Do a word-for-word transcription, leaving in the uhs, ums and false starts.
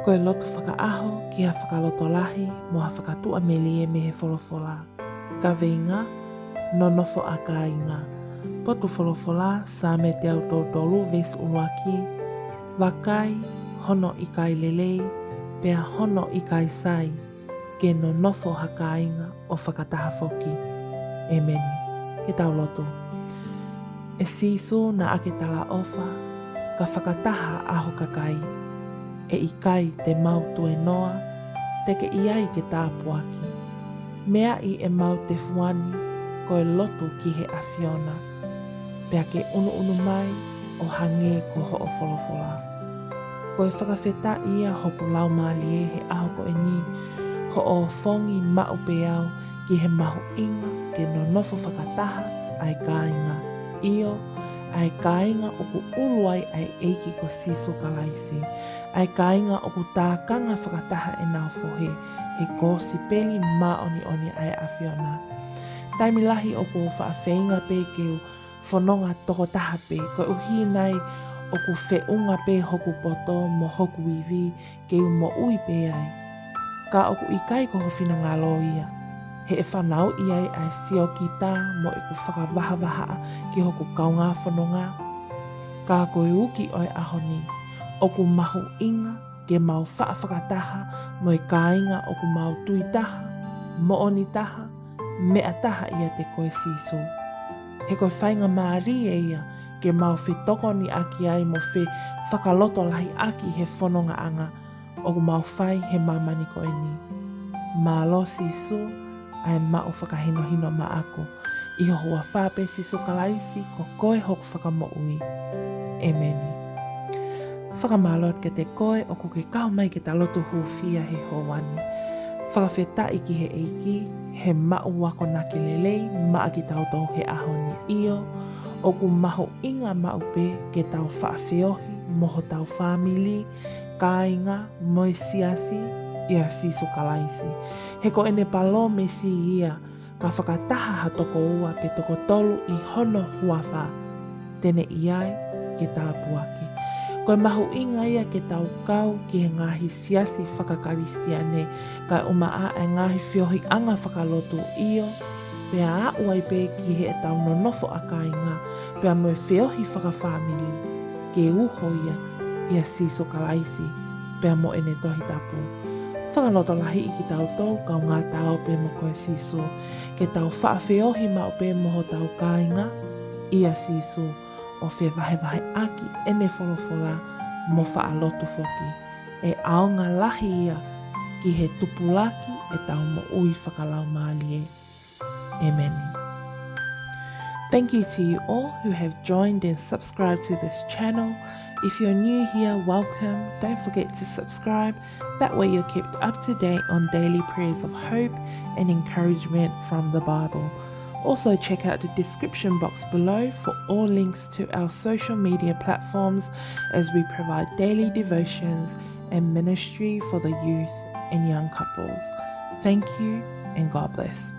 Ko e lotu fakaʻaho ki ha fakalotolahi mo ha fakatuʻamelie mei he folofola. Kaveinga: Nonofo ʻa kāinga. Potu folofola, Saame teau tolu tolu, veesi ʻuluaki: Vakai, hono ʻikai lelei, pea hono ʻikai sai, ke nonofo ha kāinga ʻo fakataha foki. ʻEmeni. Ke tau lotu. ʻE Sīsū, naʻa ke talaʻofa, ka fakataha ʻa ho kakai, ʻe ʻikai te mau tuenoa, te ke ʻi ai ke tāpuaki. Meaʻi ʻemau tefuani ko e lotu ki he ʻAfiona, pea ke ʻunuʻunu mai ʻo hangē ko hoʻo folofola. Ko e fakafetaʻi ia hoku laumālie he ʻaho ko eni, hoʻo ofongi maʻu pē au ki he mahuʻinga ke nonofo fakataha ʻa e kāinga. ʻIo, ʻa e kāinga ʻoku ʻulu ai ʻa e ʻEiki ko Sīsū Kalaisi. ʻA e kāinga ʻoku tākanga fakataha ʻenau fohe he kosipeli māʻoniʻoni ʻa e ʻAfiona. Taimi lahi ʻoku ou faʻa feinga pē ke u fononga tokotaha pē, koeʻuhi nai ʻoku feʻunga pē hoku poto mo hoku ivi ke u moʻui pē ai. Ka ʻoku ʻikai ko ho finangalo ia, he ʻe fanauʻi ai ʻa e siokita mo ʻeku fakavahavahaʻa ki hoku kaungā fononga. Ka ko e uki ʻo e ʻaho ni, ʻoku mahuʻinga ke mau faʻa fakataha mo e kāinga ʻoku mau tui taha, moʻoni taha, meʻa taha ʻiate koe Sīsū. He ko e faingamālie ia ke mau fetokoniʻaki ai mo fefakalotolahiʻaki he fonongaʻanga ʻoku mau fai he māmani ko eni. Mālō Sīsū, ʻa e maʻu fakahinohino maʻaku. ʻI ho huafa pē Sīsū Kalaisi, ko koe hoku Fakamoʻui. ʻEmeni. Fakamālō atu kiate koe ʻoku ke kau mai ke ta lotu hūfia he houa ni. Fakafetaʻi ki he ʻEiki he maʻu akonaki lelei maʻa kitautolu he ʻaho ni. ʻIo, ʻoku mahuʻinga maʻu pē ke tau faʻa feohi mo hotau fāmili, kāinga, mo e siasi ʻia Sīsū Kalaisi. He ko ʻene palōmesi ia, ka fakataha ha toko ua pe toko tolu ʻi hono huafa, te ne ʻi ai ke tāpuaki. Ko e mahuʻinga ia ke tau kau ki he ngaahi siasi fakakalisitiane, kae ʻumaʻā ʻa e ngaahi feohiʻanga fakalotu, ʻio, pea aʻu ai pē ki heʻetau nonofo ʻa kāinga, pea mo e feohi fakafāmili, ke uho ia ʻia Sīsū Kalaisi pea mo ʻene Tohi Tapu. Fakalotolahiʻi kitautolu kaungā Ta ō pē mo koe Sīsū, ke tau faʻa feohi maʻu pē mo hotau kāinga ʻia Sīsū, ʻo fevahevaheʻaki ʻene folofola mo faʻa lotu foki. ʻE ʻaonga lahi ia ki he tupulaki ʻetau moʻui fakalaumālie. ʻEmeni. Thank you to you all who have joined and subscribed to this channel. If you're new here, welcome. Don't forget to subscribe. That way you're kept up to date on daily prayers of hope and encouragement from the Bible. Also, check out the description box below for all links to our social media platforms as we provide daily devotions and ministry for the youth and young couples. Thank you and God bless.